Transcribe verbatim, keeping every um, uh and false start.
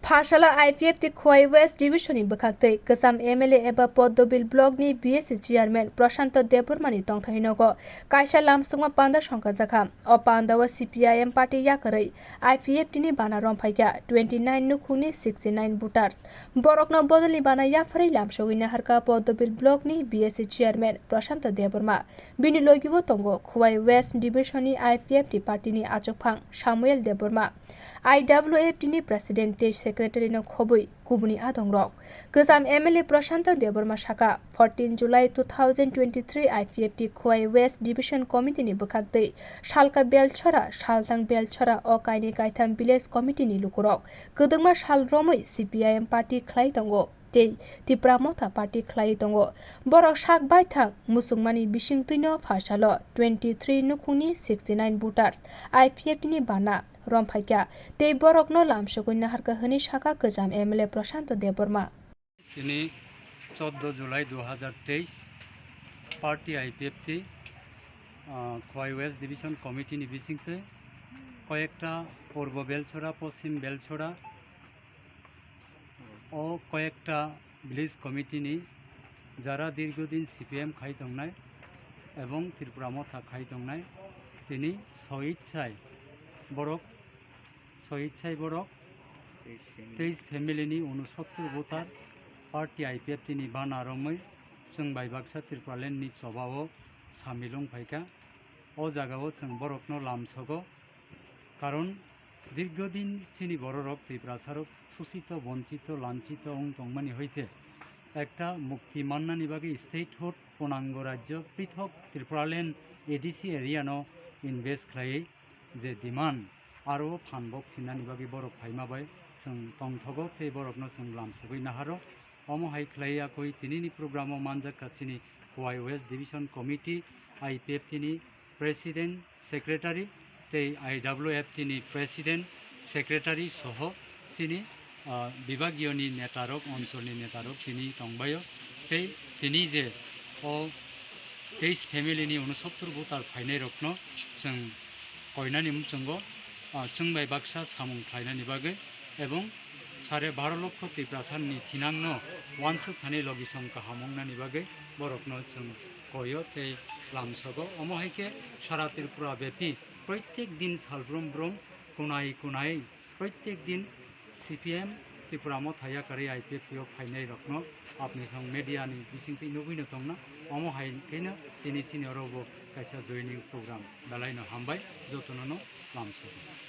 Pharsalo I P F T Khowai West Division ni bwkhaktwi kwcham M L A eba Poddobil Block ni B S C Chairman Prashanto Debbarma ni tongthai nogo kaisa lamsokma panda songkha jakha. O panda o C P I M party yakarwi I P F T ni bana romphaikha twenty nine nukhungni sixty nine voters. Borokno bodolni bana yapharwi lamsogwi naharkha Poddobil Block ni B S C Chairman Prashanto Debbarma. Bini logi o tongo Khowai West Division ni I P F T party ni achukphang Samuel Debbarma, I W F T ni President tei Secretary no khobwi kubuni adongrok. Kwcham M L A Prashanto Debbarma saka, fourteen July two thousand twenty-three I P F T Khowai West Division Committee ni bwkhaktwi salka Belchora, saltang Belchora o kainwi kaitham village committee ni lukurok kwdwkma sal romwi C P I M party khlai tongo tei Tipra Motha party khlai tongo. Borok sak baithang muchungmani bisingtwino pharsalo twenty three nukhungni sixty nine voters I P F T ni bana romphaikha tei borokno lamsogwi naharkha hwnwi sakha kwcham M L A Prashanto Debbarma. Tini choddo July du hajar teis party I P F T, ah, Khowai West Division Committee ni bisingtwi koyekta Purbo Belchora, Poschim Belchora, o koyekta village committee ni jara dirgodin C P M khai tongnai ebong Tripura Motha khai tongnai, tini soichai borok, soichai borok teis family ni unosottor voter party I P F T ni bana romwi chwng bai baksa Tripuraland ni choba o samil wng phaikha. O jaga o chwng borokno lamsogo, karon dirgodin chini bororok Tiprasarok suchito, bonchito, lanchito wng tongmani hoite ekta mukti mannani bagwi statehood, punango rajyo, prithok Tripuraland A D C area no invest khlaiwi je demand aro phanbok sinani bagwi borok phaima bai chwng tongthogo tei borokno chwng lamsogwi naharo. Omo hai khlai yakwi tinini program o manjak kha chini Khowai West Division Committee, I P F T ni President, Secretary tei I W F T ni President, Secretary soho chini, ah, bibagiyo ni netarok, oncholni netarok tini tongbaio tei tini je o teis family ni unosottor voter phainairokno chwng koinani muchungo, ah, chwng bai baksa samung khlainani bagwi ebong sare baro lokho Tiprasani thinangno uansuk thani logisong kaham wngnani bagwi borokno chwng koio tei lamsogo. Omo hai khe sara Tripura bepi proitek din salbrum brum kunai kunai proitek din C P M Tripura Motha yakarwi I P F T o phainairokno apni song media ni bisingtwi nugwino tongna. Omo hai kheno tini chini oro bo kaisa joining program belaino hambai jotono no lamsogo.